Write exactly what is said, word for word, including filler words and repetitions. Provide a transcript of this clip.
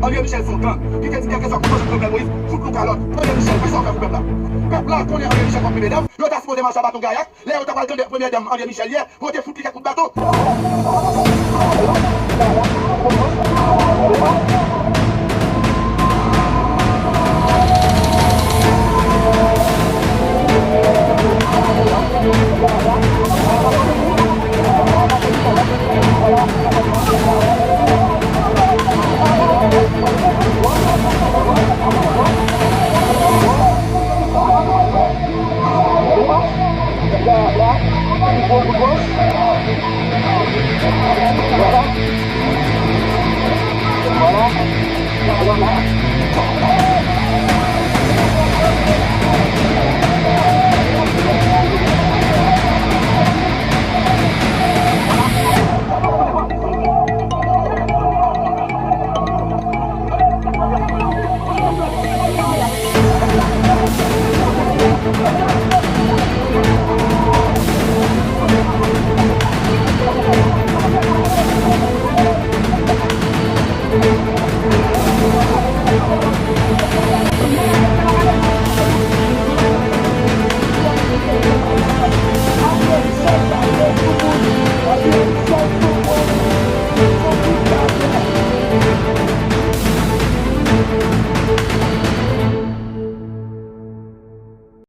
André Michel se yon gang ki te di kèlkeswa kote w sot Jovenel Moïse fout nou kalòt. André Michel, men sa w fè pou pèp la? Pèp la konnen André Michel kòm premye dam. Yo ta sipoze mache a baton gayak. Lè yo ta pral tande premye dam André Michel yè, pou yo te fout li kèk kout baton.